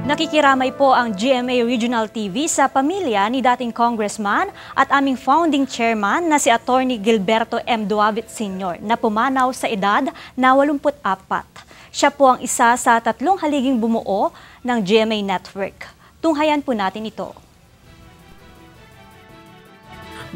Nakikiramay po ang GMA Regional TV sa pamilya ni dating congressman at aming founding chairman na si Attorney Gilberto M. Duavit Sr. na pumanaw sa edad na 84. Siya po ang isa sa tatlong haliging bumuo ng GMA Network. Tunghayan po natin ito.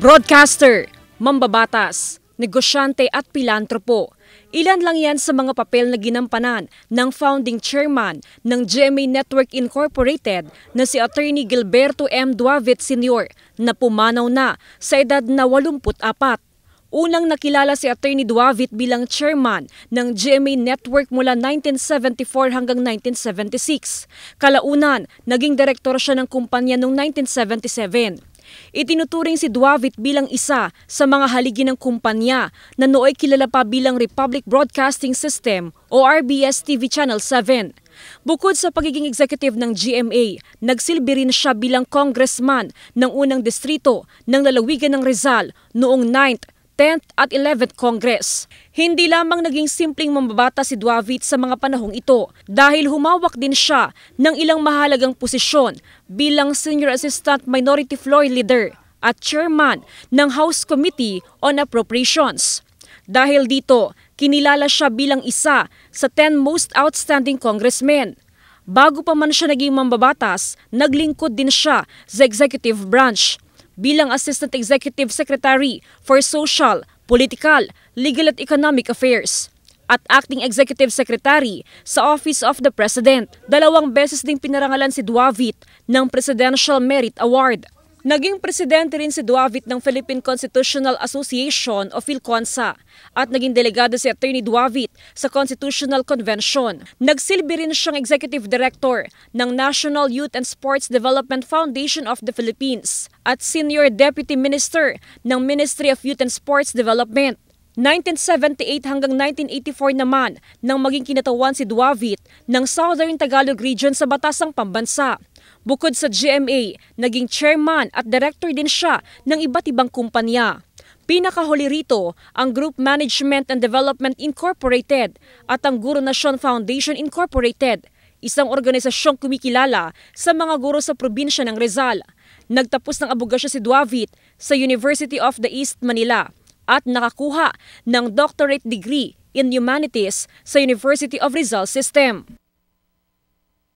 Broadcaster, mambabatas, negosyante at pilantropo. Ilan lang yan sa mga papel na ginampanan ng founding chairman ng GMA Network Incorporated na si Attorney Gilberto M. Duavit Sr. na pumanaw na sa edad na 84. Unang nakilala si Attorney Duavit bilang chairman ng GMA Network mula 1974 hanggang 1976. Kalaunan, naging direktor siya ng kumpanya noong 1977. Itinuturing si Duavit bilang isa sa mga haligi ng kumpanya na nooy kilala pa bilang Republic Broadcasting System o RBS TV Channel 7. Bukod sa pagiging executive ng GMA, nagsilbi rin siya bilang congressman ng unang distrito ng lalawigan ng Rizal noong 9th, 10th at 11th Congress. Hindi lamang naging simpleng mambabatas si Duavit sa mga panahong ito dahil humawak din siya ng ilang mahalagang posisyon bilang Senior Assistant Minority Floor Leader at Chairman ng House Committee on Appropriations. Dahil dito, kinilala siya bilang isa sa 10 most outstanding congressmen. Bago pa man siya naging mambabatas, naglingkod din siya sa executive branch bilang Assistant Executive Secretary for Social, Political, Legal at Economic Affairs at Acting Executive Secretary sa Office of the President. Dalawang beses ding pinarangalan si Duavit ng Presidential Merit Award. Naging presidente rin si Duavit ng Philippine Constitutional Association o PhilConsa at naging delegado si Attorney Duavit sa Constitutional Convention. Nagsilbi rin siyang executive director ng National Youth and Sports Development Foundation of the Philippines at senior deputy minister ng Ministry of Youth and Sports Development. 1978 hanggang 1984 naman nang maging kinatawan si Duavit ng Southern Tagalog Region sa Batasang Pambansa. Bukod sa GMA, naging chairman at director din siya ng iba't ibang kumpanya. Pinakahuli rito ang Group Management and Development Incorporated at ang Guro Nation Foundation Incorporated, isang organisasyong kumikilala sa mga guro sa probinsya ng Rizal. Nagtapos ng abogasya si Duavit sa University of the East Manila at nakakuha ng doctorate degree in Humanities sa University of Rizal System.